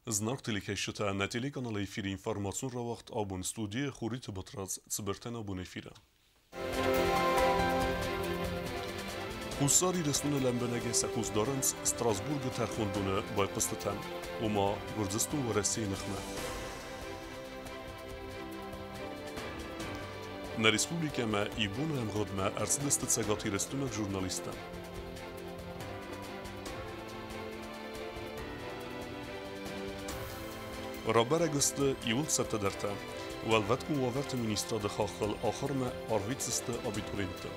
Зынаргъ телекӕсджытӕ, нӕ телеканалы эфиры информацион рауагъд абон студийы Хуриты Батрадз цыбыртӕн абон эфиры. Хуссар Ирыстоны лӕмбынӕгӕй сӕ хъус дарынц Страсбургы тӕрхондоны байхъуыстытӕм, ома Гуырдзыстон Уӕрӕсейы ныхмӕ. Нӕ республикӕмӕ ибоны ӕмгъуыдмӕ ӕрцыдысты цӕгатирыстойнаг журналисттӕ. Рабӕрӕг сты иууыл цӕттӕдӕртӕ. Уӕлвӕткон уавӕрты министрады хаххыл ахуырмӕ арвитдзысты абитуриентты.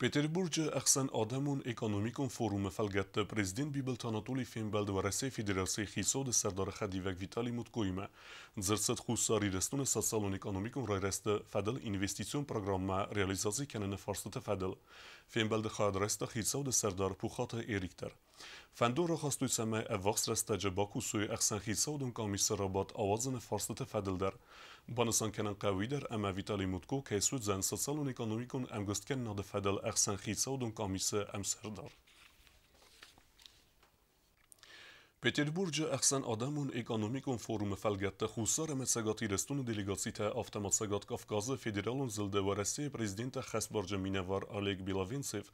Петербурджы ӕхсӕнадӕмон экономикон форумы фӕлгӕтты президент Бибылты Анатолий фембӕлд Уӕрӕсейы Федерацийы хицауады сӕрдары хӕдивӕг Виталий Муткоимӕ. Дзырд цыд Хуссар Ирыстоны социалон-экономикон райрӕзты фӕдыл инвестицион программӕ реализаци кӕныны фарстыты фӕдыл. Фембӕлды хайад райста хицауады сӕрдар Пухаты Эрик дӕр. Фӕндон рахастой, цӕмӕй ӕввахс рӕстӕджы бакусой ӕхсӕнхицауадон къамисы рабадт ауадзыны фарстыты фӕдыл дӕр. Банысан кӕнын хъӕуы уый дӕр, ӕмӕ Виталий Мутко кӕй суыдзӕн социалон-экономикон ӕмгуысткӕнынады фӕдыл ӕхсӕнхицауадон къамисы ӕмсӕрдар. Петербурджы ӕхсӕнадӕмон экономикон форумы фӕлгӕтты Хуссар ӕмӕ Цӕгат Ирыстоны делегацитӕ, афтӕ ма Цӕгат Кавказы федералон зылды Уӕрӕсейы президенты хӕсбарджын минӕвар Олег Белавенцев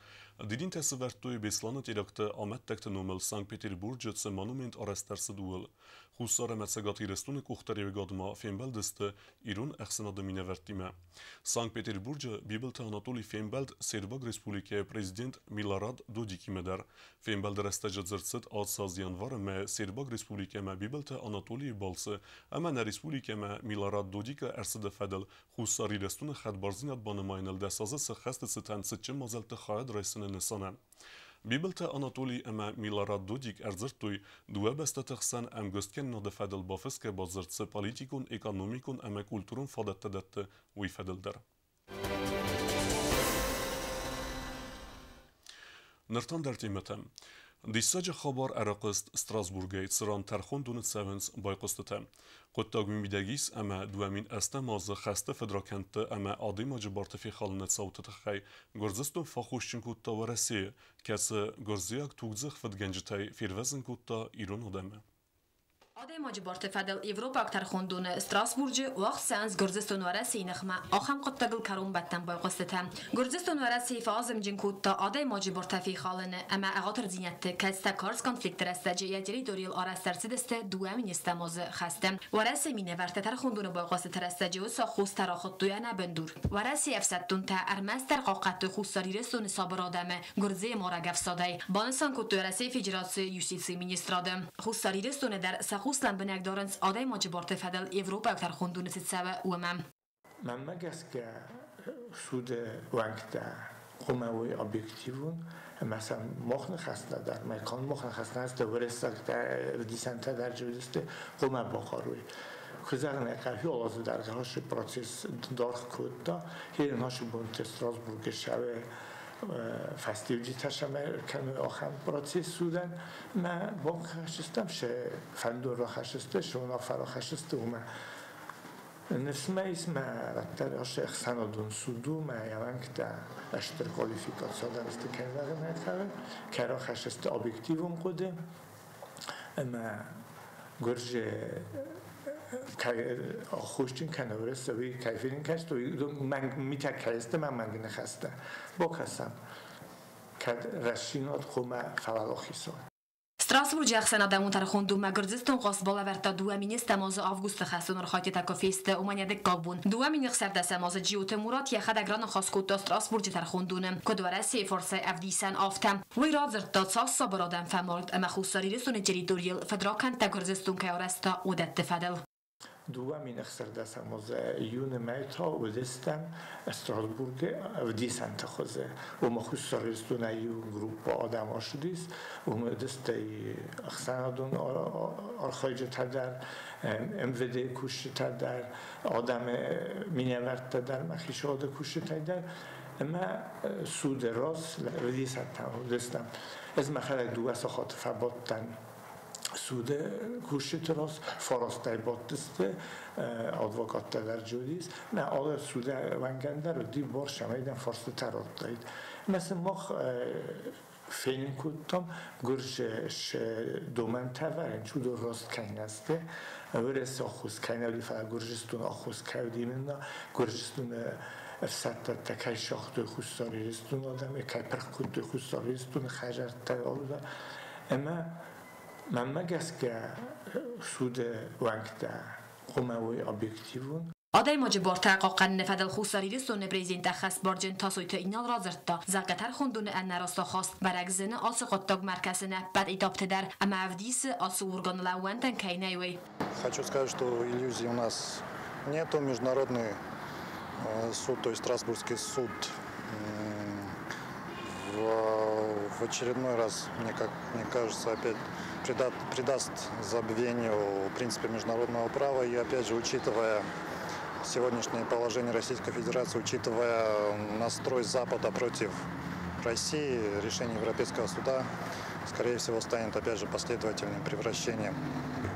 дидинтӕ сӕвӕрдтой Беслӕны теракты амӕттӕгты номыл Санкт-Петербурджы цы монумент арӕзт ӕрцыд, ууыл. Хуссар ӕмӕ Цӕгат Ирыстоны къухдариуӕгадмӕ фембӕлдысты ирон ӕхсӕнады минӕвӕрттимӕ. Санкт-Петербурджы Бибылты Анатолий фембӕлд Сербаг Республикӕйы президент Милорад Додикимӕ дӕр. Фембӕлды рӕстӕджы дзырд цыд ацы аз январы мӕ Сербаг Республикӕмӕ Бибылты Анатолийы балцы ӕмӕ нӕ республикӕмӕ Милорад Додикы ӕрцыды фӕдыл Хуссар Ирыстоны хӕдбардзинад банымайыныл 10 азы цы хӕсты цытӕн цытджын мадзӕлтты хайад райсыны нысанӕн. Бибылты Анатолий ӕмӕ Милорад Додик ӕрдзырдтой, дыууӕ бӕстӕты хсӕн ӕмгуысткӕнынады фӕдыл бафысгӕ бадзырд цы политикон, экономикон ӕмӕ культурон фадӕттӕ дӕтты, уый фӕдыл дӕр. Ныр та ӕндӕр темӕтӕм. Диссаджы хабар ӕрыхъуыст Страсбургӕй, цыран тӕрхондоны цӕуынц байхъуыстытӕ. Хъуыддаг уый мидӕг ис, ӕмӕ 2008 азы хӕсты фыдракӕндты ӕмӕ адӕймаджы барты фехалыны цауты тыххӕй Гуырдзыстон фӕххосджын кодта Уӕрӕсейы, кӕцы гуырдзиаг тугдзых фыдгӕнджытӕй фервӕзын кодта ирон адӕмы. Адӕймаджы барты фӕдыл Европаг тӕрхондоны Страсбурджы уагъд цӕуынц Гуырдзыстон-Уӕрӕсейы ныхмӕ ахӕм хъуыддагыл кӕронбӕттӕн байхъуыстытӕ. Гуырдзыстон-Уӕрӕсейы фӕазымджын кодта адӕймаджы бартӕ фехалыны ӕмӕ ӕгъатырдзинӕдты, кӕцытӕ карз конфликты рӕстӕджы йӕ территорийыл арӕзт ӕрцыдысты 2 000 азы хӕсты. Уӕрӕсейы минӕвӕрттӕ тӕрхондоны байхъуыстыты рӕстӕджы уыцы аххостӕ рахуыдтой ӕнӕбындур. Уӕрӕсейы ӕфсӕддонтӕ ӕрмӕстдӕр хъахъхъӕдтой Хуссар Ирыстоны сабыр адӕмы Гуырдзыйы марӕг ӕфсадӕй, банысан кодтой Уӕрӕсейы Федерацийы юстицийы министрады. Хуссар Ирыстоны дӕр сӕ хъус лӕмбынӕг дарынц адӕймаджы барты фӕдыл Европӕйаг тӕрхондоны цы цӕуы, уымӕ. Мӕнмӕ гӕсгӕ суды уӕнгтӕ хъуамӕ уой объективон ӕмӕ сӕм мах ныхӕстӕ дӕр, мӕ канд мах ныхӕстӕ сты, уырыссӕгтӕ ӕвдисӕнтӕ дӕр уыдысты, хъуамӕ бахъаруй. Куы зӕгъын ӕй хъӕуы, азы дӕргъы ацы процесс даргъ кодта. Херен бонты Страсбургы сӕвӕ фӕстиуджытӕ сӕмӕ кӕны ахӕм процесс судӕн. Мӕ бахӕссыстӕм сӕ фӕндон рахӕссысты, сӕ уынаффӕ рахӕссысты, уымӕ. Ныфсмӕ ис мӕ раттӕг ацы ӕхсӕнадон суд у, мӕ уӕнгтӕ стыр квалификацион сты кӕй зӕгъын ӕй хъӕуы, кӕй рахӕссысты объективон хъуыды ӕмӕ гуырдзы кӕй аххосджын кӕны уырысы, уый кӕй фенын кӕсты, уый мӕнг митӕ кӕй сты мӕ мӕнг ныхӕстӕ. Бакӕсӕм, кӕд рӕстдзинад хъуамӕ фӕуӕлахиз уа. Страсбурджы ӕхсӕнадӕмон тӕрхондонмӕ Гуырдзыстон хъаст балӕвӕрдта 2010 азы августы хӕстон архайдтытӕ куы фесты, уымӕн йӕ дыккаг бон. 2016 азы Джиоты Мурат йӕхӕдӕг раныхас кодта Страсбурджы тӕрхондоны, куыд Уӕрӕсейы фарсӕй ӕвдисӕн, афтӕ. Уый радзырдта, цас сабыр адӕм фӕмард ӕмӕ Хуссар Ирыстоны территорийыл фыдракӕндтӕ Гуырдзыстон кӕй арӕзта, уыдӕтты фӕдыл. 2016 азы июны мӕй та уыдыстӕм Страсбургы ӕвдисӕнты хуызы. Уымы Хуссар Ирыстонӕй иу группӕ адӕм ацыдис, уым уыдысты ӕхсӕнадон архайджытӕ дӕр, МВД-йы кусджытӕ дӕр, адӕмы минӕвӕрттӕ дӕр, мӕ хицауады кусджытӕ дӕр. Ӕмӕ суды раз ӕвдисӕнтӕ уыдыстӕм. Ӕз мӕхӕдӕг дыууӕ сахаты фӕбадтӕн. Суды кусджыты раз фарастӕй бадтысты, адвокаттӕ дӕр уыдис. Мӕ алы суды уӕнгӕн дӕр уыди бар, цӕмӕй дӕм фарстытӕ радтаид. Ӕмӕ сын мах фенын кодтам, гуырдзы домӕнтӕ вӕрынц, уыдон раст кӕй нӕ сты. Уӕрӕсе аххос кӕй нӕ уыди, фӕлӕ Гуырдзыстон аххос кӕй уыди именно Гуырдзыстоны ӕфсӕддӕттӕ кӕй сагътой Хуссар Ирыстоны адӕмы, кӕй пырх кодтой Хуссар Ирыстоны хӕдзӕрттӕ ӕмӕ мӕнмӕ гӕсгӕ суды уӕнгтӕ хъуамӕ уой объективон. Адӕймаджы бартӕ хъахъхъӕныны фӕдыл Хуссар Ирыстоны президент ӕххӕстбарджын Тасойты Инал радзырдта, зӕгъгӕ, тӕрхондоны ӕнӕраст ахаст бӕрӕг зыны ацы хъуыддагмӕ ӕркӕсыны ӕппӕт этапты дӕр ӕмӕ ӕвдисы, ацы органыл ӕууӕндӕн кӕй нӕй, уый. Хочу сказать, что иллюзий у нас нету. Международный суд, то есть Страсбургский суд, в очередной раз, как мне кажется, опять придаст забвению принципы международного права. И опять же, учитывая сегодняшнее положение Российской Федерации, учитывая настрой Запада против России, решение Европейского суда, скорее всего, станет опять же последовательным превращением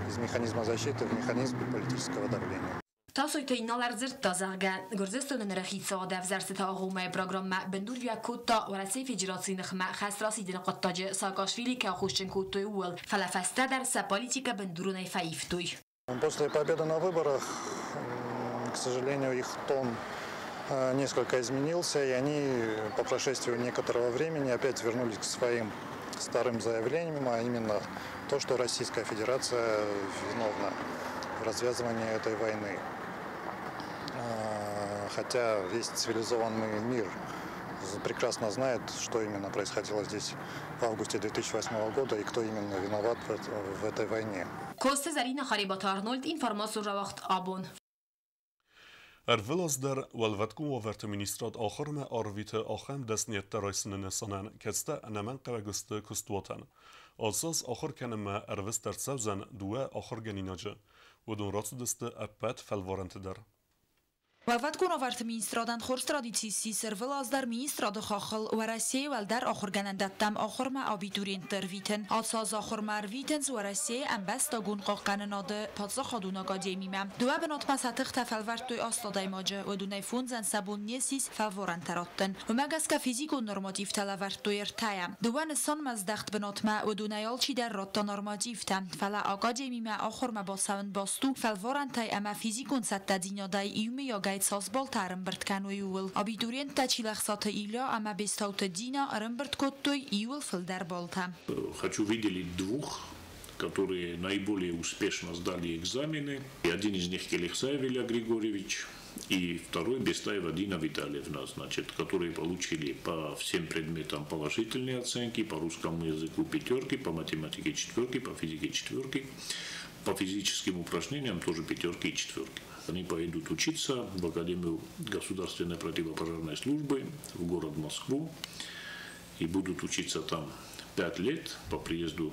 из механизма защиты в механизм политического давления. Тасойты Инал ӕрдзырдта, зӕгъгӕ, Гуырдзыстоны ныры хицауад ӕвзӕрстыты агъоммӕйы программӕ бындуриуӕг кодта Уӕрӕсейы Федерацийы ныхмӕ хӕст расидыны хъуыддаджы Саакашвили кӕй аххосджын кодтой, ууыл, фӕлӕ фӕстӕдӕр сӕ политикӕ бындуронӕй фӕивтой. После победы на выборах, к сожалению, их тон несколько изменился, и они по прошествию некоторого времени опять вернулись к своим старым заявлениям, а именно то, что Российская Федерация виновна в развязывании этой войны. Хотя весь цивилизованный мир прекрасно знает, что именно происходило здесь в августе 2008 года и кто именно виноват в этой войне. Коцты Зӕринӕ, Харебаты Арнольд, информацион рауагъд «Абон». Ӕрвылаз дӕр Уӕлвӕткон уавӕрты министрад ахуырмӕ арвиты ахӕм дӕсныйӕдтӕ райсыны нысанӕн, кӕцытӕ ӕнӕмӕнгхъӕуӕг сты куыстуатӕн. Ацы аз ахуыр кӕнынмӕ ӕрвыст ӕрцӕудзӕн дыууӕ ахуыргӕнинаджы. Уыдон рацыдысты ӕппӕт фӕлварӕнты дӕр. Уӕлвӕткон уавӕрты министрадӕн хорз традици ссис ӕрвылаз дӕр министрады хаххыл Уӕрӕсейы уӕлдӕр ахуыргӕнӕндӕттӕм ахуырмӕ абитуриентты ӕрвитын. Ацы аз ахуырмӕ ӕрвитынц Уӕрӕсейы ӕмбӕстагон хъахъхъӕнынады паддзахадон академимӕ. Дыууӕ бынатмӕ сӕ тыхтӕ фӕлвӕрдтой аст адӕймаджы, уыдонӕй фондзӕн сӕ бон не ссис фӕлварӕнтӕ раттын. Уымӕ гӕсгӕ физикон нормативтӕ лӕвӕрдтой ӕртӕйӕ. Дыууӕ нысанмӕздӕхт бынатмӕ уыдонӕй алчидӕр радта нормативтӕ, фӕлӕ академимӕ ахуырмӕ бацӕуын баст у фӕлварӕнтӕй ӕмӕ физикон цӕттӕдзинадӕй иумӕйагӕй цас баллтӕ ӕрӕмбырд кӕной, ууыл. Абитуриенттӕ Чилӕхсаты Илья ӕмӕ Бестауты Дина ӕрӕмбырд кодтой иууыл фылдӕр баллтӕ. Хочу выделить двух, которые наиболее успешно сдали экзамены. И один из них Келихсаев Илья Григорьевич, и второй Бестаева Дина Витальевна, значит, которые получили по всем предметам положительные оценки, по русскому языку пятерки, по математике четверки, по физике четверки, по физическим упражнениям тоже пятерки и четверки. Они поедут учиться в Академию государственной противопожарной службы в город Москву и будут учиться там 5 лет. По приезду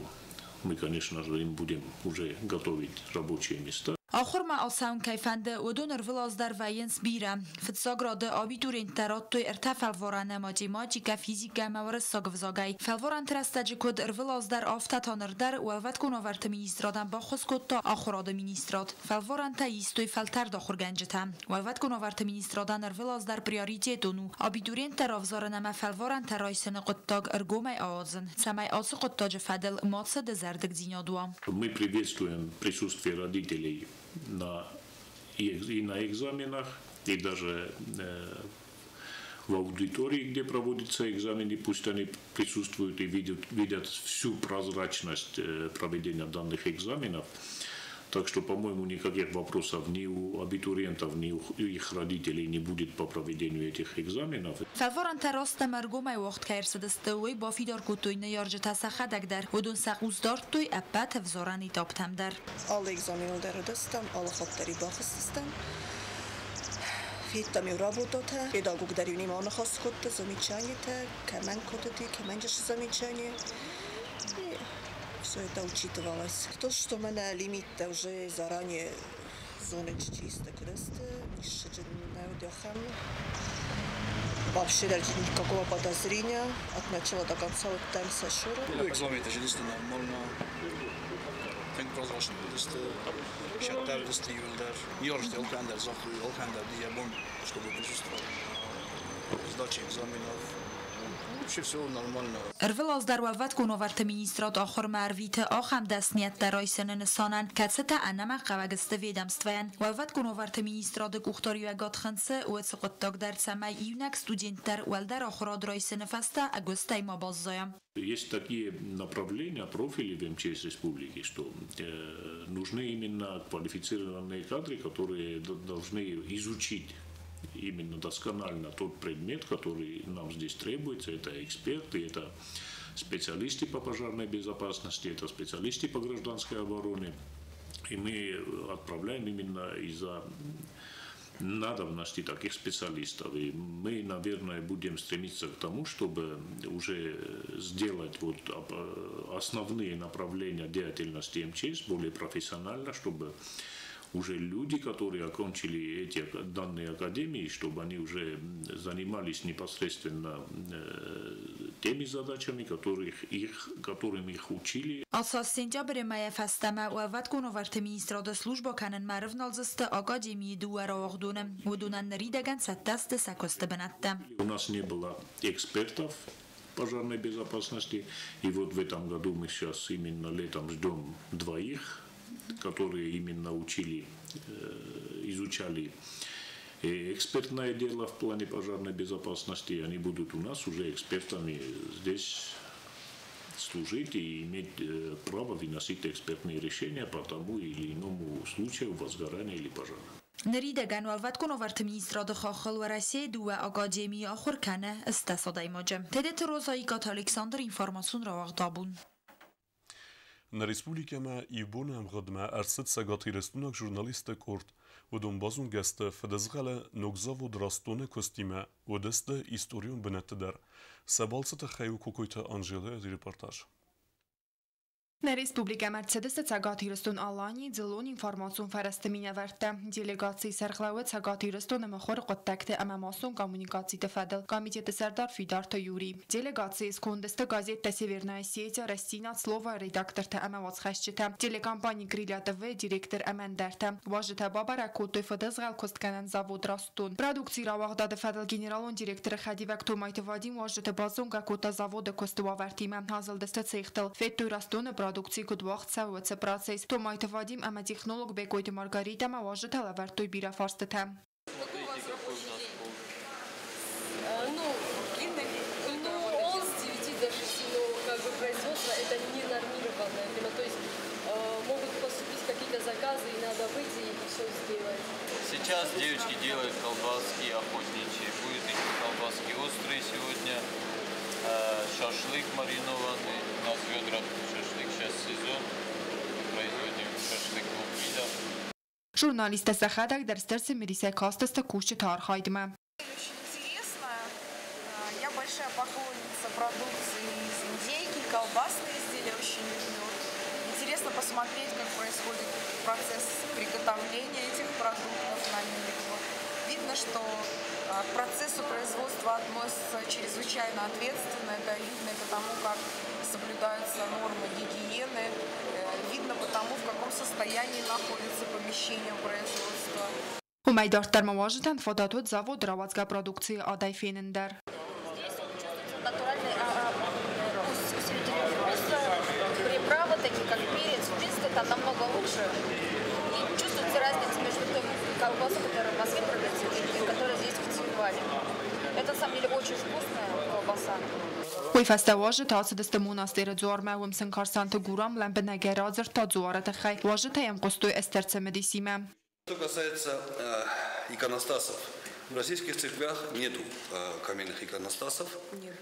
мы, конечно же, им будем уже готовить рабочие места. Ахуырмӕ ацӕуын кӕй фӕнды, уыдон ӕрвылаз дӕр вӕййынц бирӕ. Фыццаг рады абитуриенттӕ радтой ӕртӕ фӕлварӕны математикӕ, физикӕ ӕмӕ уырыссаг ӕвзагӕй. Фӕлварӕнты рӕстӕджы куыд ӕрвылаз дӕр, афтӕ та ныр дӕр Уӕлвӕткон уавӕрты министрадӕн баххуыс кодта ахуырады министрад. Фӕлварӕнтӕ истой фӕлтӕрд ахуыргӕнджытӕ. Уӕлвӕткон уавӕрты министрадӕн ӕрвылаз дӕр приоритетон у абитуриенттӕ равзарын ӕмӕ фӕлварӕнтӕ райсыны хъуыддаг ӕргомӕй ауадзын, цӕмӕй ацы хъуыддаджы фӕдыл мацы дызӕрдыгдзинад уа. Мы приветствуем присутствие родителей и на экзаменах, и даже в аудитории, где проводятся экзамены, пусть они присутствуют и видят всю прозрачность проведения данных экзаменов. Так что, по-моему, никаких вопросов ни у абитуриентов, ни у их родителей не будет по проведению этих экзаменов. Фӕлварӕнтӕ раст ӕмӕ ӕргомӕй уагъд кӕй ӕрцыдысты, уый бафидар кодтой ныййарджытӕ сӕхӕдӕг дӕр. Уыдон сӕ хъус дардтой ӕппӕт ӕвзарӕн этаптӕм дӕр. Алы экзаменыл дӕр уыдыстӕм, алы хатт дӕр бахызтыстӕм. Федтам-иу работатӕ, педагог дӕр-иу немӕ аныхас кодта, замечаниетӕ, кӕмӕн кодтой, кӕмӕн замечание. И все это учитывалось. То, что мӕнӕ лимиттӕ уже заранее зонынц чисто куыдысты, нӕ уыд ахӕм. Вообще даже никакого подозрения от начала до конца вот там сошел. Экзамены чисто нормально. Тынг прозрачный уыдысты, цӕттӕ уыдысты иууылдӕр. Ныййарджытӕ алкӕмӕн дӕр загътой, алкӕмӕн дӕр йӕ бон, чтобы присутствовал на сдаче экзаменов. Вообще все нормально. Ӕрвылаз дӕр Уӕлвӕткон уавӕрты министрад ахуырмӕ ӕрвиты ахӕм дӕсныйӕдтӕ райсыны нысанӕн, кӕцытӕ ӕнӕмӕнгхъӕуӕг сты ведомствойӕн. Уӕлвӕткон уавӕрты министрады къухдариуӕгад хынцы уыцы хъуыддаг дӕр, цӕмӕй иунӕг студент дӕр уӕлдӕр ахуырад райсыны фӕстӕ ӕгуыстӕй ма баззайа. Есть такие направления, профили в МЧС республики, что нужны именно квалифицированные кадры, которые должны изучить именно досконально тот предмет, который нам здесь требуется. Это эксперты, это специалисты по пожарной безопасности, это специалисты по гражданской обороне. И мы отправляем именно из-за надобности таких специалистов. И мы, наверное, будем стремиться к тому, чтобы уже сделать вот основные направления деятельности МЧС более профессионально, чтобы уже люди, которые окончили эти данные академии, чтобы они уже занимались непосредственно теми задачами, которым их учили. Ацы сентябры мӕйӕ фӕстӕмӕ Уӕлвӕткон уавӕрты министрады службӕ кӕнынмӕ ӕрывналдзысты академийы дыууӕ рауагъдоны. Уыдонӕн ныридӕгӕн цӕттӕ сты сӕ куысты бынӕттӕ. У нас не было экспертов пожарной безопасности, и вот в этом году мы сейчас именно летом ждем двоих, которые именно учили, изучали экспертное дело в плане пожарной безопасности. Они будут у нас уже экспертами здесь служить и иметь право выносить экспертные решения по тому или иному случаю возгорания или пожара. Ныридӕгӕн Уӕлвӕткон уавӕрты министрады хаххыл Уӕрӕсейы дыууӕ академийы ахуыр кӕны 18 адӕймаджы. Тедеты Роза, Икъаты Александр, информацион рауагъд «Абон». Нӕ республикӕмӕ иу боны ӕмгъуыдмӕ ӕрцыд цӕгатирыстойнаг журналистты къорд. Уыдон базонгӕ сты фыдызгъӕлы ног завод «Растдон»-ы куыстимӕ, уыдысты историон бынӕтты дӕр. Сӕ балцы тыххӕй у Кокойты Анжелӕйы репортаж. Нӕ республикӕмӕ ӕрцыдысты Цӕгат Ирыстон-Аланийы дзыллон информацион фӕрӕзты минӕвӕрттӕ. Делегацийы сӕргълӕууӕг Цӕгат Ирыстоны мыхуыры хъуыддӕгты ӕмӕ массон коммуникациты фӕдыл комитеты сӕрдар Фидарты Юрий. Делегацийы сконды сты газеттӕ «Северная Осетия», «Рӕстдзинад», «Слово» редактортӕ ӕмӕ уацхӕсджытӕ, телекомпани «Крылья ТВ» директор ӕмӕ ӕндӕртӕ. Уазджытӕ бабӕрӕг кодтой фыдызгъӕл куыстгӕнӕн завод «Растдон». Продукцийы рауагъдады фӕдыл генералон директоры хӕдивӕг Томайты Вадим уазджыты базонгӕ кодта заводы куысты уавӕртимӕ. Азылдысты цехтыл, федтой «Растдон»-ы продукци куыд уагъд цӕуы, уыцы процесс. Томайты Вадим ӕмӕ технолог Бекъойты Маргаритӕмӕ уазджытӕ лӕвӕрдтой бирӕ фарстытӕ. Какой у вас рабочий день? Ну, длинный, ну, он с 9 до 6, но как бы производство это не нормированное время, то есть могут поступить какие-то заказы, и надо выйти и все сделать. Сейчас девочки делают колбаски охотничьи, будет еще колбаски острые сегодня, шашлык маринованный, у нас ведра шашлык, сейчас сезон, производим шашлык двух видов. Журналисттӕ сӕхӕдӕг дӕр стыр цымыдисӕй кастысты кусджыты архайдмӕ. Очень интересно. Я большая поклонница продукции из индейки, колбасные изделия очень люблю. Интересно посмотреть, как происходит процесс приготовления этих продуктов на милику. Видно, что к процессу производства относятся чрезвычайно ответственно. Это видно и по тому, как соблюдаются нормы гигиены. Видно по тому, в каком состоянии находится помещение производства. Уымӕй дарддӕр ма уазджытӕн фадат уыд заводы рауадзгӕ продукцийы адӕй фенын дӕр. Здесь чувствуется натуральный вкус, усилитель вкуса, приправы такие, как перец. В принципе, это намного лучше. И чувствуется разница между той колбасой, которая в Москве продается, и которая здесь в Цхинвале. Это, на самом деле, очень вкусная колбаса. Уый фӕстӕ уазджытӕ ацыдысты монастыры дзуармӕ, уым сын Карсанты Гурам лӕмбынӕгӕй радзырдта дзуары тыххӕй. Уазджытӕ йӕм хъуыстой стыр цымыдисимӕ. Что касается иконостасов, в российских церквях нету каменных иконостасов. Нет.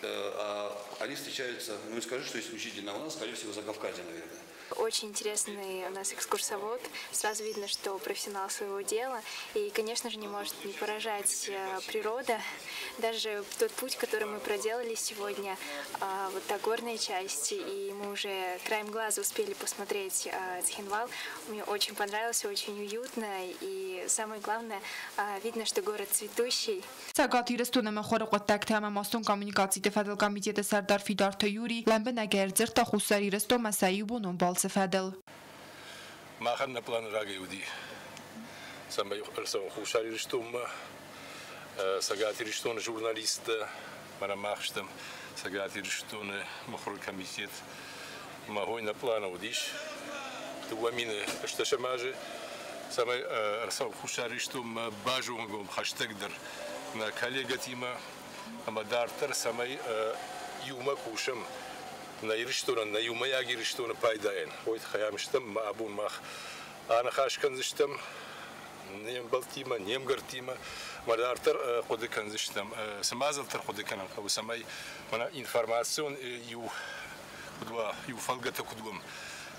А они встречаются, ну не скажу, что исключительно у нас, скорее всего, в Закавказье, наверное. Очень интересный у нас экскурсовод. Сразу видно, что профессионал своего дела. И, конечно же, не может не поражать природа. Даже тот путь, который мы проделали сегодня, вот та горная часть, и мы уже краем глаза успели посмотреть Цхинвал. Мне очень понравился, очень уютно. И самое главное, видно, что город цветущий. Цӕгат Ирыстоны мыхуыры хъуыддӕгты ӕмӕ массон коммуникациты фӕдыл комитеты сӕрдар Фидарты Юрий лӕмбынӕгӕй ӕрдзырдта Хуссар Ирыстонмӕ сӕ иубонон балцы фӕдыл. Махӕн нӕ планы рагӕй уыди, цӕмӕй ӕрцӕуӕм Хуссар Ирыстонмӕ, Цӕгат Ирыстоны журналисттӕ, мӕнӕ мах стӕм Цӕгат Ирыстоны мыхуыры комитет. Мӕ хой нӕ планы уыдис 2018 азы, цӕмӕй ӕрцӕуӕм Хуссар Ирыстонмӕ, базонгӕ хӕстӕгдӕр нӕ коллегӕтимӕ ӕмӕ дарддӕр цӕмӕй иумӕ кусӕм нӕ Ирыстонӕн, нӕ иумӕйаг Ирыстоны пайдайӕн. Уый тыххӕй ам стӕм ӕмӕ абон мах аныхас кӕндзыстӕм не мбӕлттимӕ, не мгӕрттимӕ, ӕмӕ дарддӕр хъуыды кӕндзыстӕм, цы мадзӕлттӕ хъуыды кӕнын хъӕуы, цӕмӕй мӕнӕ информацион иу куыд уа, иу фӕлгӕты куыд уӕм.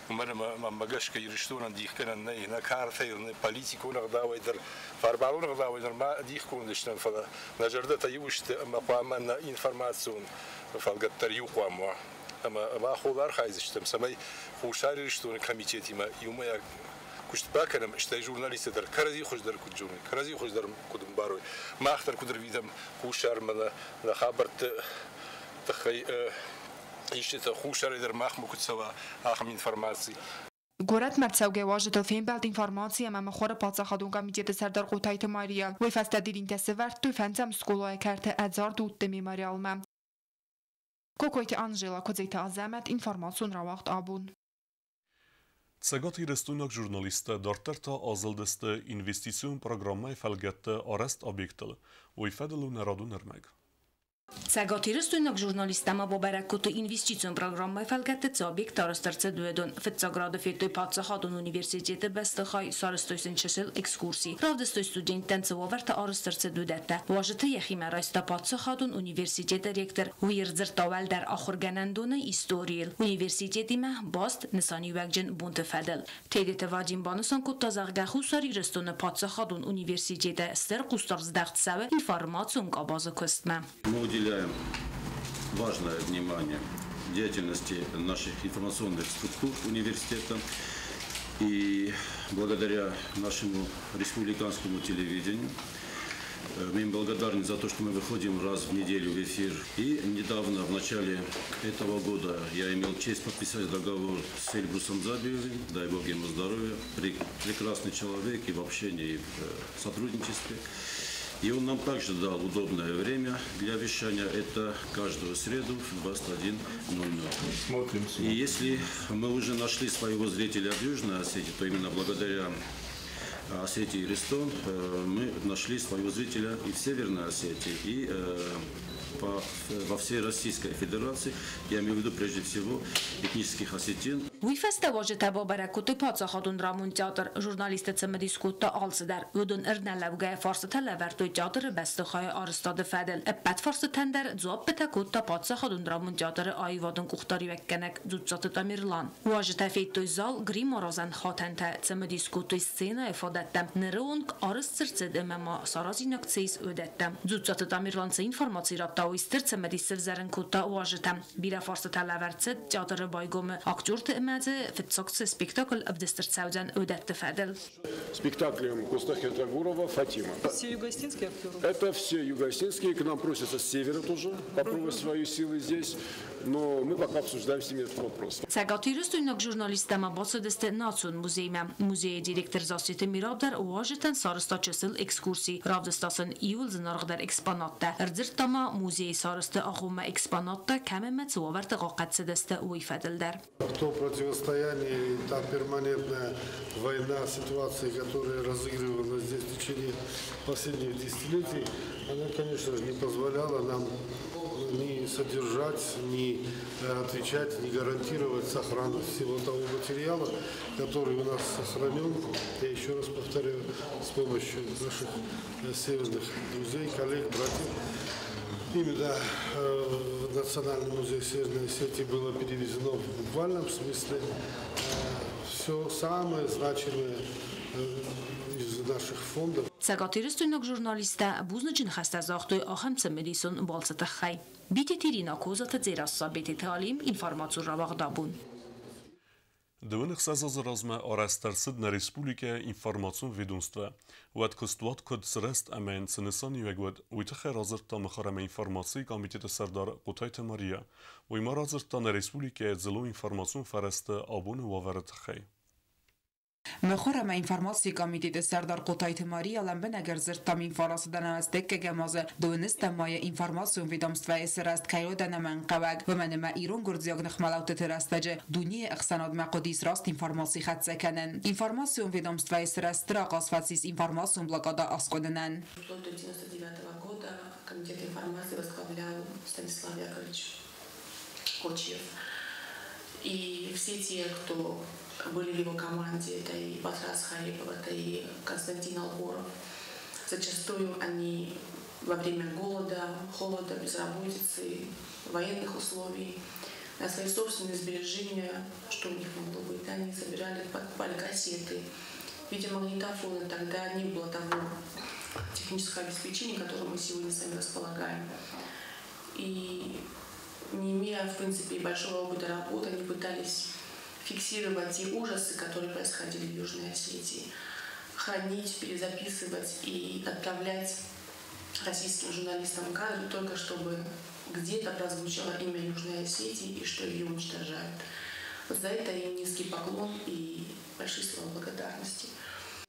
Уымӕн ӕмӕ мӕнмӕ гӕсгӕ Ирыстонӕн дихгӕнӕн нӕй нӕ картӕйыл, нӕ политикон ӕгъдауӕй дӕр, формалон ӕгъдауӕй нырма дихгонд стӕм, фӕлӕ нӕ зӕрдӕтӕ иу сты ӕмӕ хъуамӕ нӕ информацион фӕлгӕт дӕр иу хъуамӕ уа. Ӕмӕ мах уыл архайдзыстӕм, цӕмӕй Хуссар Ирыстоны комитетимӕ иумӕйаг куыст бакӕнӕм, стӕй журналисттӕ дӕр кӕрӕдзи хуыздӕр куыд зоной, кӕрӕдзи хуыздӕр куыд ӕмбарой. Мах дӕр куыд ӕрвитӕм Хуссармӕ нӕ хабӕртты тыххӕй истытӕ Хуссарӕй дӕр махмӕ куыд цӕуа, ахӕм информаци. Горӕтмӕ ӕрцӕугӕ уазджытыл фембӕлд информаци ӕмӕ мыхуыры паддзахадон комитеты сӕрдар Хъотайты Мария. Уый фӕстӕ дидинтӕ сӕвӕрдтой фӕндзӕм скъолайы кӕрты ӕдзард удты мемориалмӕ. Кокойты Анжела, Куыдзиты Азӕмӕт, информацион рауагъд «Абон». Цӕгатирыстойнаг журналисттӕ дарддӕр та азылдысты инвестицион программӕйы фӕлгӕтты арӕзт объектыл. Уый фӕдыл у нӕ радон ӕрмӕг. Цӕгатирыстойнаг журналисттӕ ма бабӕрӕг кодтой инвестицион программӕйы фӕлгӕтты цы объект арӕзт ӕрцыд, уыдон. Фыццаг рады федтой паддзахадон университеты бӕстыхай, сарӕзтой сын чысыл экскурси. Равдыстой студенттӕн цы уавӕртӕ арӕзт ӕрцыд, уыдӕттӕ. Уазджыты йӕхимӕ райста паддзахадон университеты ректор. Уый ӕрдзырдта уӕлдӕр ахуыргӕнӕндоны историйыл, университетимӕ баст нысаниуӕгджын бонты фӕдыл. Тедеты Вадим банысан кодта, зӕгъгӕ, Хуссар Ирыстоны паддзахадон университеты стыр хъусдард здӕхт цӕуы информацион къабазы куыстмӕ. Мы уделяем важное внимание деятельности наших информационных структур университета. И благодаря нашему республиканскому телевидению мы им благодарны за то, что мы выходим раз в неделю в эфир. И недавно, в начале этого года, я имел честь подписать договор с Эльбрусом Дзабиевым, дай бог ему здоровья, прекрасный человек и в общении, и в сотрудничестве. И он нам также дал удобное время для вещания. Это каждую среду в 21:00. Смотрим. И если мы уже нашли своего зрителя в Южной Осетии, то именно благодаря Осетии Иристон мы нашли своего зрителя и в Северной Осетии, и во всей Российской Федерации. Я имею в виду прежде всего этнических осетин. Уый фӕстӕ уазджытӕ бабӕрӕг кодтой паддзахадон драмон театр. Журналистты цымыдис кодта алцыдӕр. Уыдон ӕрнӕлӕугӕйӕ фарстытӕ лӕвӕрдтой театры бӕстыхайы арӕзтады фӕдыл. Ӕппӕт фарстытӕн дӕр дзуаппытӕ кодта паддзахадон драмон театры аивадон къухдариуӕггӕнӕг Дзуццаты Тамерлан. Уазджытӕ федтой зал, гримаразӕн хатӕнтӕ, цымыдис кодтой сценӕйы фадӕттӕм, ныры онг арӕзт цы рцыд ӕмӕ ма саразинаг цы ис, уыдӕттӕм. Дзуццаты Тамерлан цы информаци радта, уый стыр цымыдис сӕвзӕрын кодта уазджытӕм. Бирӕ фарстытӕ лӕвӕрд цыд театры байгомы актерты ӕмӕ дзы фыццаг цы спектакль ӕвдыст ӕрцӕудзӕн, уыдӕтты фӕдыл. Спектаклем Костахи Трагурова «Фатима». Все юго-осетинские актеры? Это все юго-осетинские. К нам просятся с севера тоже попробовать свои силы здесь. Но мы пока обсуждаем с ними этот вопрос. Цӕгатирыстойнаг журналисттӕ ма бацыдысты Национ музеймӕ. Музейы директор Зассеты Мираб дӕр уазджытӕн сарӕзта чысыл экскурси. Равдыста сын иууыл зынаргъдӕр экспонаттӕ. Ӕрдзырдта ма музейы сарӕзты агъоммӕ экспонаттӕ кӕм ӕмӕ цы уавӕрты хъахъхъӕд цыдысты, уый фӕдыл дӕр. То противостояние и та перманентная война, ситуация, которая разыгрывалась здесь в течение последних десятилетий, она, конечно же, не позволяла нам ни содержать, ни отвечать, ни гарантировать сохранность всего того материала, который у нас сохранен. Я еще раз повторяю, с помощью наших северных друзей, коллег, братьев. Именно в Национальный музей Северной Осетии было перевезено в буквальном смысле все самое значимое из наших фондов. Цӕгатирыстойнаг журналисттӕ бузныджы ныхӕстӕ загътой ахӕм цымыдисон балцы тыххӕй. Битеты Ирина, Козаты Дзерасса, Бететы Алим, информацион рауагъд «Абон». 26 азы размӕ арӕзт ӕрцыд нӕ республикӕйы информацион ведомство. Уӕд куыстуат куыд сырӕзт ӕмӕ йын цы нысаниуӕг уыд, уый тыххӕй радзырдта мыхуыр ӕмӕ информацийы комитеты сӕрдар Хъотайты Мария. Уый ма радзырдта нӕ республикӕйы дзыллон информацион фӕрӕзты абоны уавӕры тыххӕй. Мыхуыр ӕмӕ информацийы комитеты сӕрдар Хъотайты Мария лӕмбынӕг ӕрдзырдта Минфарасы ӕнӕмӕстӕггӕгӕм азы 12-ӕм майы информацион ведомствӕйы сырӕзт кӕй уыд ӕнӕмӕнгхъӕуӕг, уымӕн ӕмӕ ирон-гуырдзиаг ныхмӕлӕудтыты рӕстӕджы дунейы ӕхсӕнадмӕ хъуыдис раст информаци хӕццӕ кӕнын. Информацион ведомствӕйы сырӕзт стыр ахъаз фӕцис информацион блокадӕ аскъуынынӕн. Вплоть до 99 года комитет информации возглавлял Станислав Яковлевич Кочиев. И все те, кто были в его команде, это и Батраз Харипов, это и Константин Алборов, зачастую они во время голода, холода, безработицы, военных условий, на свои собственные сбережения, что у них могло быть, они собирали, покупали кассеты, видеомагнитофоны. Тогда не было того технического обеспечения, которым мы сегодня с вами располагаем. И не имея, в принципе, большого опыта работы, они пытались фиксировать те ужасы, которые происходили в Южной Осетии, хранить, перезаписывать и отправлять российским журналистам кадры, только чтобы где-то прозвучало имя Южной Осетии и что ее уничтожают. Вот за это им низкий поклон и большие слова благодарности.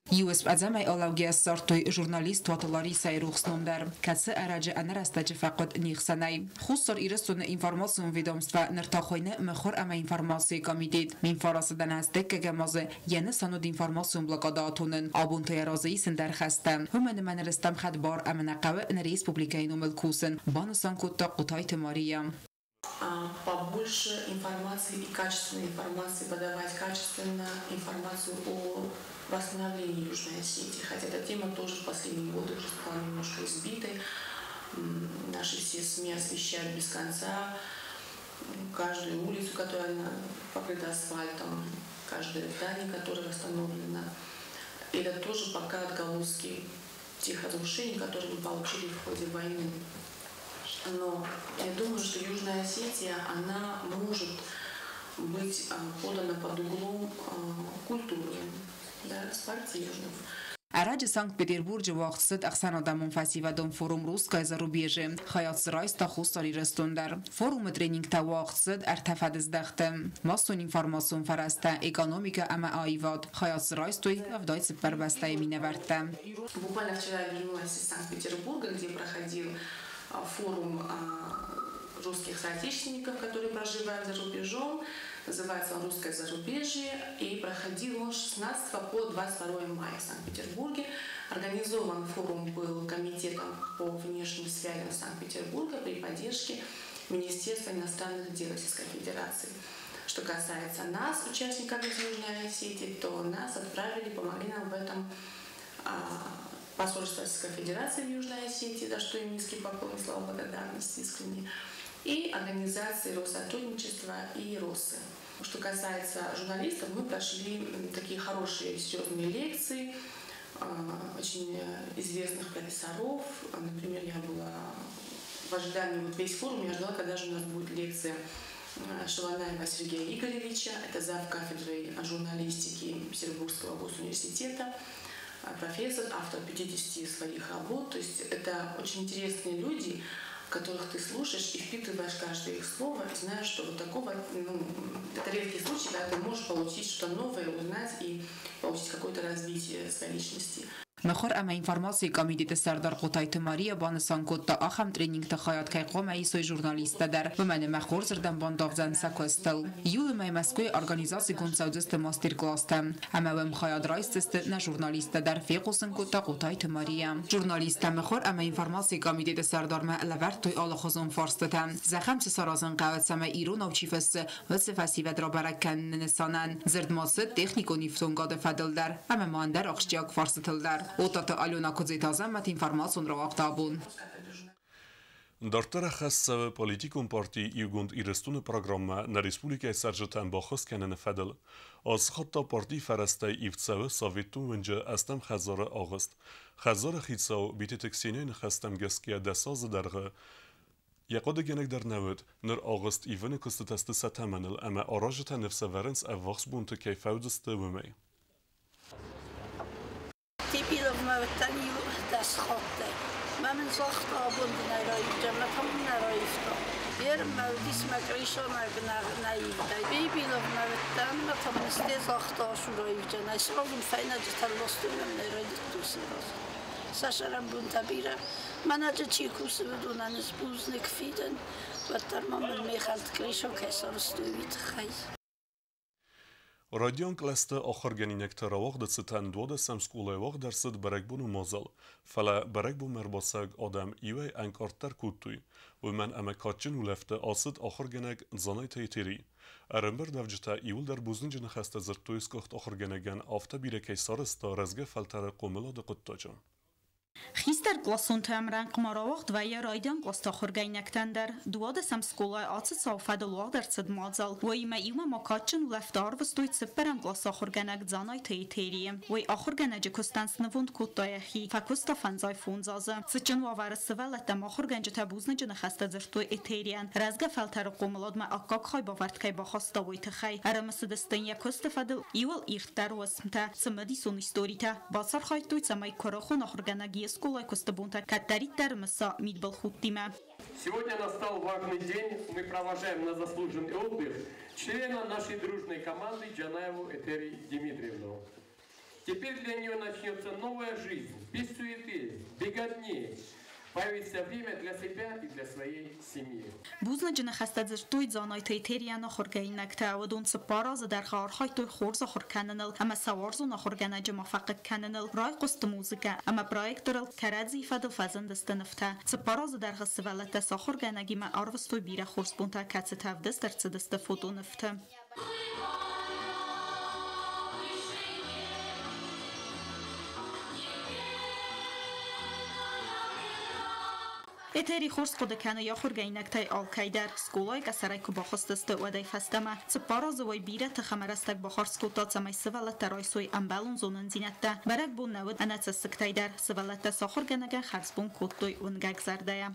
Иу ӕдзӕмӕй алӕугӕ ссардтой журналист Туаты Ларисӕйы рухс ном дӕр, кӕцы ӕрӕджы ӕнӕрӕстӕджы фӕхъуыд не хсӕнӕй. Хуссар Ирыстоны информацион ведомствӕ ныр та хуыйны Мыхуыр ӕмӕ информацийы комитет. Минфарасы дӕнӕстӕггӕгӕм азы йӕ нысан уыд информацион блокадӕ атонын. Абон та йӕ разы ис ӕндӕр хӕстӕ. Уымӕн ӕмӕ ныр стӕм хӕдбар ӕмӕ нӕ хъӕуы нӕ республикӕйы номыл кусын, банысан кодта Хъотайты Мария. Побольше информации и качественной информации подавать, качественно информацию о восстановлении Южной Осетии. Хотя эта тема тоже в последние годы уже стала немножко избитой. Наши все СМИ освещают без конца каждую улицу, которая покрыта асфальтом, каждое здание, которое восстановлено. И это тоже пока отголоски тех разрушений, которые мы получили в ходе войны. Но я думаю, что Южная Осетия, она может быть подана под углом культуры, да, спортивных. Ӕрӕджы Санкт-Петербурджы уагъд цыд ӕхсӕнадӕмон фӕсивӕдон форум «Русское зарубежье». Хайад дзы райста Хуссар Ирыстон дӕр. Форумы тренингтӕ уагъд цыд ӕртӕ фӕдыздӕхты: массон информацион фӕрӕзтӕ, экономикӕ ӕмӕ аивад. Хайад дзы райстой 74 бӕстӕйы минӕвӕрттӕ. Буквально вчера я вернулась из Санкт-Петербурга, где проходил форум русских соотечественников, которые проживают за рубежом. Называется он «Русское зарубежье». И проходил он с 16 по 22 мая в Санкт-Петербурге. Организован форум был комитетом по внешним связям Санкт-Петербурга при поддержке Министерства иностранных дел Российской Федерации. Что касается нас, участников из Южной Осетии, то нас отправили, помогли нам в этом посольство Российской Федерации в Южной Осетии, за что им низкий поклон и слова благодарности искренне, и организации Россотрудничества и Россы. Что касается журналистов, мы прошли такие хорошие, серьезные лекции очень известных профессоров. Например, я была в ожидании, вот весь форум я ждала, когда же у нас будет лекция Шаланаева Сергея Игоревича, это зав. Кафедрой журналистики Петербургского госуниверситета, профессор, автор 50 своих работ. То есть это очень интересные люди, которых ты слушаешь и впитываешь каждое их слово, и знаешь, что вот такого, ну, это редкий случай, когда ты можешь получить что-то новое, узнать и получить какое-то развитие своей личности. Мыхуыр ӕмӕ информацийы комитеты сӕрдар Хъотайты Мария банысан кодта, ахӕм тренингты хайад кӕй хъуамӕ исой журналисттӕ дӕр, уымӕн ӕмӕ хорзырдӕм бандавдзӕн сӕ куыстыл. Июлы мӕй Мӕскуыйы организацигонд цӕудзысты мастер-класстӕ, ӕмӕ уым хайад райсдзысты нӕ журналисттӕ дӕр, фехъусын кодта Хъотайты Мария. Журналисттӕ мыхуыр ӕмӕ информацийы комитеты сӕрдармӕ лӕвӕрдтой алыхуызон фарстытӕ. Зӕгъӕм, цы саразын хъӕуы, цӕмӕй иронау чи фыссы, уыцы фӕсивӕд рабӕрӕг кӕныны нысанӕн. Дзырд ма цыд техникон ифтонгады фӕдыл дӕр ӕмӕ ма ӕндӕр ахсджиаг фарстытыл дӕр. Отаты Алена, Куыдзеты Азӕмӕт, информацион рауагъд «Абон». Дарддӕр ӕххӕст цӕуы политикон парти Иугонд Ирыстоны программӕ нӕ республикӕйы цӕрджытӕн баххуыс кӕныны фӕдыл. Ацы хатт та партийы фӕрӕзтӕй ивд цӕуы Советон уынджы ӕстӕм хӕдзары агъуыст. Хӕдзары хицау Битеты Ксенияйы ныхӕстӕм гӕсгӕ 10 азы дӕргъы йӕ хъуыдыгӕнӕг дӕр нӕ уыд. Ныр агъуыст ивыны куыстытӕ сты сӕ тӕмӕныл ӕмӕ аразджытӕ ныфс ӕвӕрынц, ӕввахс бонты кӕй фӕуыдзысты, уымӕй. Тепиловмӕ уыдтӕн иу 10 хатты. Мӕ мын загъта, абон дын ӕй раивдзӕн, мӕ та мын нӕ раивта. Ермӕ уыдис мӕ кърисонаг наивдӕй. Бибиловмӕ уыдтӕн, мӕ коммунисттӕ загъта Ашураевджанӕй, сразу фӕйнӕджытӕ ластой мӕ нӕ райдыдтой сразу. Сӕ сӕрӕнбонтӕ бирӕ. Мӕнӕджы чи кусы, уыдонӕн ӕз бузныг фидын, уӕддӕр ма мын ме хӕлд кърисо кӕй сарӕзтой, уый тыххӕй. Райдиан кълӕсты ахуыргӕнинӕгты рауагъды цытӕн 12-ӕм скъолайы уагъд ӕрцыд бӕрӕгбоны мадзал, фӕлӕ бӕрӕгбонмӕ ӕрбацӕуӕг адӕм иуӕй ӕнкъарддӕр кодтой, уымӕн ӕмӕ кадджын улӕфты ацыд ахуыргӕнӕг Дзанайты Этери. Ӕрӕмбырдуӕвджытӕ иуылдӕр бузныджы ныхӕстӕ дзырдтой сгуыхт ахуыргӕнӕгӕн, афтӕ бирӕ кӕй сарӕзта рӕзгӕ фӕлтӕры хъомылады хъуыддаджы. Хистӕр къласонты ӕмрӕнхъ ма рауагъд вӕййы райдиан къласты ахуыргӕнинӕгтӕн дӕр. 12-ӕм скъолайы ацы цауы фӕдыл уагъд ӕрцыд мадзал. Уыимӕ иумӕ ма кадджын улӕфты арвыстой цыппӕрӕм къласы ахуыргӕнӕг Дзанайты Этерийы. Уый ахуыргӕнӕджы куыстӕн снывонд кодта йӕхи, фӕкуыста 55 азы. Цытджын уавӕры сывӕллӕттӕм ахуыргӕнджытӕ бузныджы ныхӕстӕ дзырдтой Этерийӕн, рӕзгӕ фӕлтӕры хъомыладмӕ аккаг хайбавӕрд кӕй бахаста, уый тыххӕй. Ӕрымысыдысты йӕ куысты фӕдыл иуыл ирддӕр уысмтӕ, цымыдисон историтӕ. Бацархайдтой, цӕмӕй куырыхон ахуыргӕнӕг йе скъолайы куысты бонтӕ кӕддӕриддӕр мыса мидбылхудтимӕ. Сегодня настал важный день. Мы провожаем на заслуженный отдых члена нашей дружной команды Джанаеву Этери Дмитриевну. Теперь для нее начнется новая жизнь, без суеты, беготни. Появится время для себя и для своей семьи. Бузныджы ныхӕстӕ дзырдтой Дзанайты Этерийӕн ахуыргӕнинӕгтӕ. Уыдон 4 азы дӕргъы архайдтой хорз ахуыр кӕныныл ӕмӕ сӕ уарзон ахуыргӕнӕджы ма фӕхъыг кӕныныл. Райхъуыст музыкӕ ӕмӕ проекторыл кӕрӕдзийы фӕдыл фӕзындысты нывтӕ. 4 азы дӕргъы сывӕллӕттӕ сӕ ахуыргӕнӕгимӕ арвыстой бирӕ хорз бонтӕ, кӕцытӕ ӕвдыст ӕрцыдысты фотонывты. Этери хорз хъуыды кӕны йӕ ахуыргӕнинӕгтӕй алкӕй дӕр. Скъолайы къӕсӕрӕй куы бахызтысты, уӕдӕй фӕстӕмӕ. 4 азы уый бирӕ тых ӕмӕ рӕстӕг бахардз кодта, цӕмӕй сывӕллӕттӕ райсой ӕмбӕлон зонындзинӕдтӕ. Бӕрӕгбон нӕ уыд ӕнӕ цӕссыгтӕй дӕр. Сывӕллӕттӕ сӕ ахуыргӕнӕгӕн хӕрзбон кодтой уынгӕг зӕрдӕйӕ.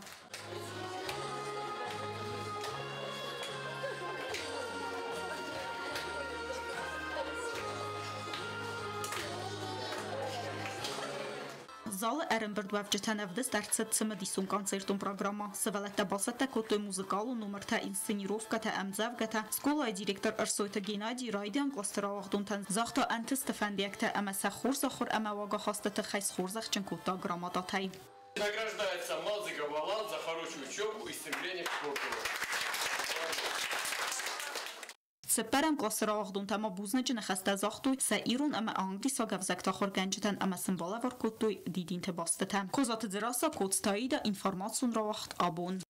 Залы ӕрӕмбырдуӕвджытӕн ӕвдыст ӕрцыд цымыдисон концертон программӕ. Сывӕллӕттӕ бацӕттӕ кодтой музыкалон номыртӕ, инсценировкӕтӕ, ӕмдзӕвгӕтӕ. Скъолайы директор Ӕрсойты Геннадий райдиан къласты рауагъдонтӕн загъта ӕнтысты фӕндиӕгтӕ ӕмӕ сӕ хорз ахуыр ӕмӕ уагахасты тыххӕй схорзӕхджын кодта грамотатӕй. Награждается Малзиков Алан за хорошую учебу и стремление к спорту. Цыппӕрӕм къласы рауагъдонтӕ ма бузныджы ныхӕстӕ загътой сӕ ирон ӕмӕ англисаг ӕвзӕгты ахуыргӕнджытӕн ӕмӕ сын балӕвар кодтой дидинты бастытӕ. Козаты Дзерассӕ, Коцты Аида, информацион рауагъд «Абон».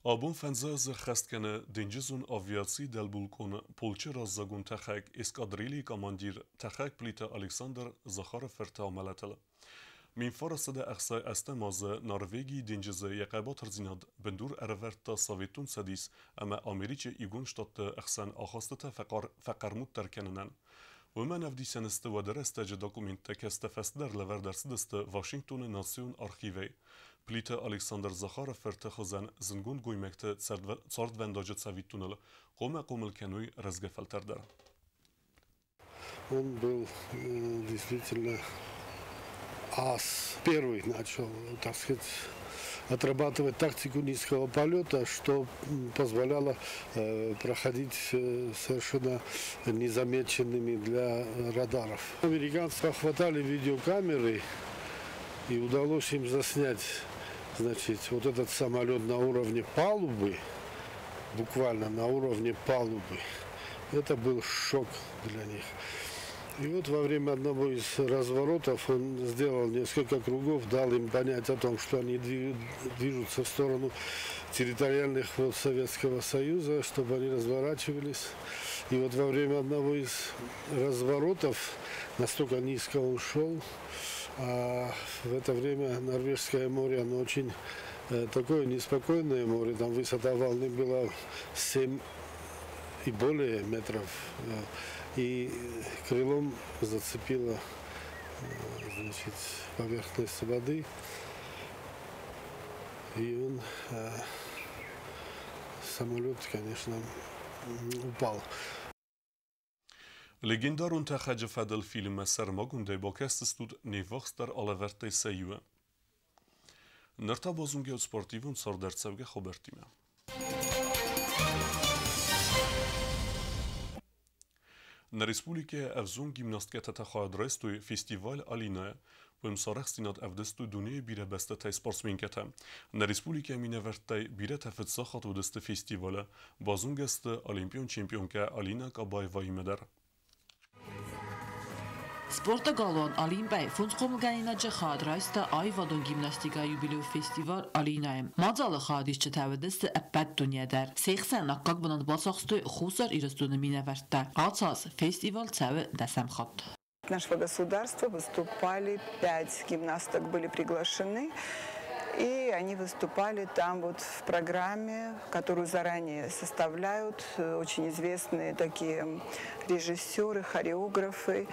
Абон 5 азы хӕст кӕны денджызон авиацийы дӕлбулкъон полчы раззагон тӕхӕг, эскадрилийы командир тӕхӕг Плиты Александр Захары фырты амӕлӕтыл. 1968 азы Норвегийы денджызы йӕ хъӕбатырдзинад бындур ӕрӕвӕрдта Советон Цӕдис ӕмӕ Америчы Иугонд Штатты ӕхсӕн ахастытӕ фӕхъӕрмуддӕр кӕнынӕн. Уымӕн ӕвдисӕн сты уӕды рӕстӕджы документтӕ, кӕцытӕ фӕстӕдӕр лӕвӕрд ӕрцыдысты Вашингтоны национ архивӕй. Плиты Александр Захары фырты хуызӕн зындгонд гоймӕгты цардвӕндаджы цӕвиттоныл хъуамӕ хъомыл кӕной рӕзгӕ фӕлтӕр дӕр. Он был действительно ас. Первый начал, так сказать, отрабатывать тактику низкого полета, что позволяло проходить совершенно незамеченными для радаров. Американцы хватали видеокамеры, и удалось им заснять, значит, вот этот самолет на уровне палубы, буквально на уровне палубы. Это был шок для них. И вот во время одного из разворотов он сделал несколько кругов, дал им понять о том, что они движутся в сторону территориальных вод Советского Союза, чтобы они разворачивались. И вот во время одного из разворотов настолько низко он шел, а в это время Норвежское море, оно очень такое неспокойное море, там высота волны была 7 и более метров. И крылом зацепило, значит, поверхность воды. И он, самолет, конечно, упал. Легендарон тӕхӕджы фӕдыл фильммӕ сӕрмагондӕй бакӕсдзыстут не ввахсдӕр алӕвӕрдтӕй сӕ иуы. Ныр та базонгӕ спортивон цардӕрцӕугӕ хабӕрттимӕ. На республике ӕвзонг гимнасткӕтӕ хайад райстой фестиваль «Алина». Уым сарӕхстдзинад ӕвдыстой дунейы бирӕ бӕстӕтӕй спортсменкӕтӕ. Нӕ республикӕйы минӕвӕрттӕй бирӕтӕ фыццаг хатт уыдысты фестивалы. Базонгӕ сты олимпион чемпионкӕ Алина Кабаеваимӕ дӕр. Спорты галуан Олимпӕй фондз хъомылгӕнинаджы хайад райста аивадон гимнастикӕйы юбилейон фестиваль Алинӕйы. Мадзалы хайадисджытӕ уыдысты ӕппӕт дунейӕ дӕр. Се хсӕн аккаг бынат бацахстой Хуссар Ирыстоны минӕвӕрттӕ. Ацы аз фестиваль цӕуы дӕсӕм хатт. Нашего государства выступали пять гимнасток, были приглашены. И они выступали там вот в программе, которую заранее составляют очень известные такие режиссеры, хореографы.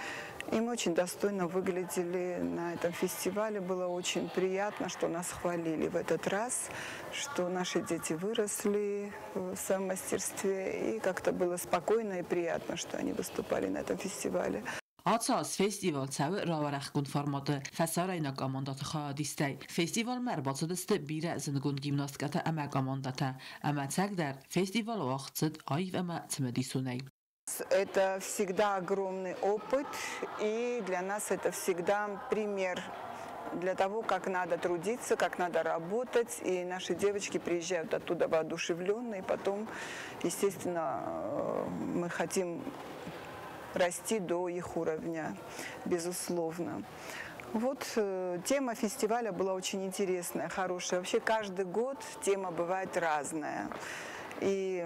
И мы очень достойно выглядели на этом фестивале. Было очень приятно, что нас хвалили в этот раз, что наши дети выросли в своем мастерстве. И как-то было спокойно и приятно, что они выступали на этом фестивале. Ацы аз фестиваль цӕуы рауӕрӕхгонд форматы фӕсарӕйнаг командӕты хайадистӕй. Фестивальмӕ ӕрбацыдысты бирӕ зындгонд гимнасткӕтӕ ӕмӕ командӕтӕ. Ӕмӕ ӕцӕгдӕр, фестиваль уагъд цыд аив ӕмӕ цымыдисонӕй. Это всегда огромный опыт, и для нас это всегда пример для того, как надо трудиться, как надо работать. И наши девочки приезжают оттуда воодушевленные. Потом, естественно, мы хотим расти до их уровня, безусловно. Вот тема фестиваля была очень интересная, хорошая. Вообще каждый год тема бывает разная. И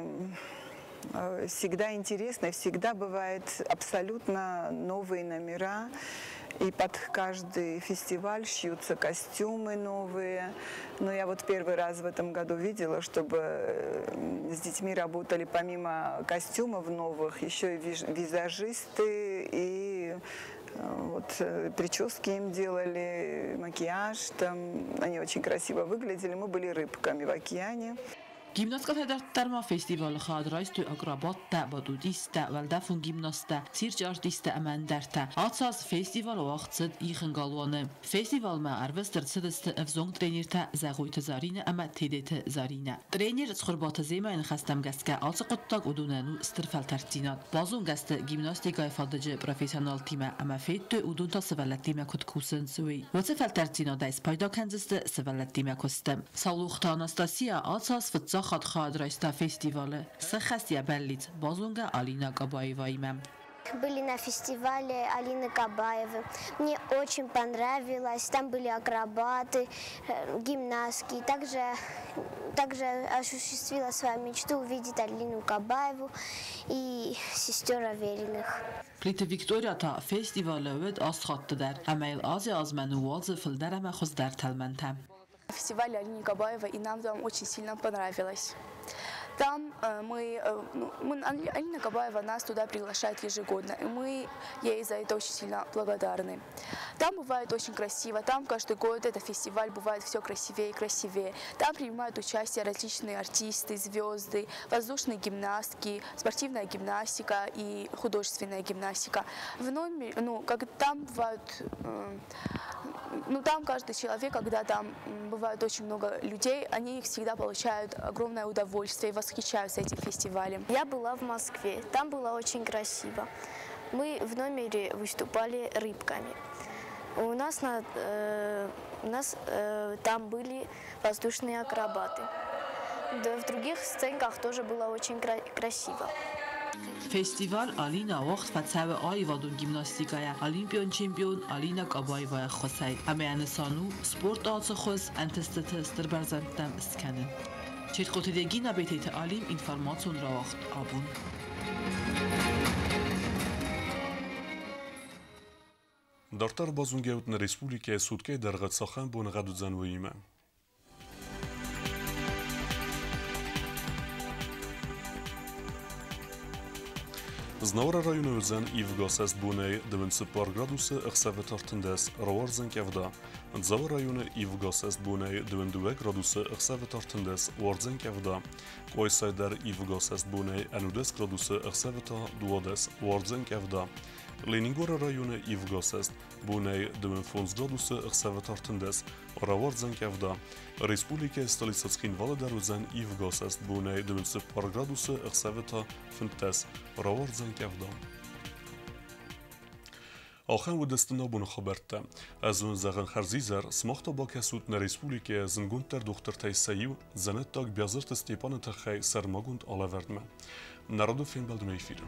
всегда интересно, всегда бывает абсолютно новые номера. И под каждый фестиваль шьются костюмы новые. Но я вот первый раз в этом году видела, чтобы с детьми работали помимо костюмов новых, еще и визажисты, и вот прически им делали, макияж там. Они очень красиво выглядели. Мы были рыбками в океане. Гимнасткӕтӕ дарддӕр ма фестивалы хайад райстой акробаттӕ, батутисттӕ, уӕлдӕфон гимнасттӕ, цирчы артисттӕ ӕмӕ ӕндӕртӕ. Ацы аз фестиваль уагъд цыд Ихын галуаны. Фестивалмӕ ӕрвыст ӕрцыдысты ӕвзонг тренертӕ Зӕгъойты Заринӕ ӕмӕ Тедеты Заринӕ. Тренер Цхуырбаты Земӕйы ныхӕстӕм гӕсгӕ ацы хъуыддаг уыдонӕн у стыр фӕлтӕрддзинад. Базонгӕ сты гимнастикӕйы фадыджы профессионалтимӕ ӕмӕ федтой, уыдон та сывӕллӕттимӕ куыд кусынц, уый. Уыцы фӕлтӕрддзинадӕй спайда кӕндзысты сывӕллӕттимӕ куысты. Саулохты Анастасия ацы аз фыццаг хатт хайад райста фестивалы. Сӕххӕст йӕ бӕллиц, базонгӕ Алина Кабаеваимӕ. Были на фестивале Алины Кабаевой. Мне очень понравилось. Там были акробаты, гимнастки. Также осуществила свою мечту увидеть Алину Кабаеву и сестер Авериных. Плиты Виктория та фестивалы уыд аст хатты дӕр, ӕмӕ йыл азӕй-азмӕ ныууадзы фылдӕр ӕмӕ хуыздӕр тӕлмӕнтӕ. Фестиваль Алины Кабаевой, и нам там очень сильно понравилось. Там ну, Алина Кабаева нас туда приглашает ежегодно, и мы ей за это очень сильно благодарны. Там бывает очень красиво, там каждый год этот фестиваль бывает все красивее и красивее. Там принимают участие различные артисты, звезды, воздушные гимнастки, спортивная гимнастика и художественная гимнастика. В номере, ну, как там бывают, ну, там каждый человек, когда там бывает очень много людей, они всегда получают огромное удовольствие и восхищаются этим фестивалем. Я была в Москве, там было очень красиво. Мы в номере выступали рыбками. У нас там были воздушные акробаты. Да, в других сценках тоже было очень красиво. Фестиваль Алина уагъд фӕцӕуы аивадон гимнастикӕйӕ олимпион чемпион Алина Кабаевайы ӕххуысӕй. Ӕмӕ йӕ нысан у спорты ацы хуыз ӕнтыстыты стыр бӕрзӕндтӕм скӕнын. Чертхъоты Регина, Бететы Алим, информацион рауагъд «Абон». Дарддӕр базонгӕут, нӕ республикӕйы суткӕйы дӕргъы цахӕм боныгъӕд уыдзӕн, уыимӕ. Знауыры районы уыдзӕн ивгӕ бонӕй 24 градусы, ӕхсӕвы та 13, рауардзӕн къӕвда. Дзауы районы ивгӕ бонӕй 22 градусы, ӕхсӕвы та 13, уардзӕн къӕвда. Къуайсайы дӕр ивгӕ бонӕй 11 градусы, ӕхсӕвы та 12, уардзӕн къӕвда. Ленингоры районы ивгӕ осӕст, бонӕй 15 градусы, ӕхсӕвы та 13, рауардзӕн къӕвда. Республикӕйы столицӕ Цхинвалы дӕр уыдзӕн ивгӕ осӕст, бонӕй 14 градусы, ӕхсӕвы та 15, рауардзӕн къӕвда. Ахӕм уыдысты нӕ абоны хабӕрттӕ. Ӕз уын зӕгъын хӕрзизӕр, сымах та бакӕсут нӕ республикӕйы зындгонддӕр дохтыртӕй сӕ иу, дзӕнӕттаг Биазырты Степаны тыххӕй сӕрмагонд алӕвӕрдмӕ. Народы фембӕлдмӕ эфиры.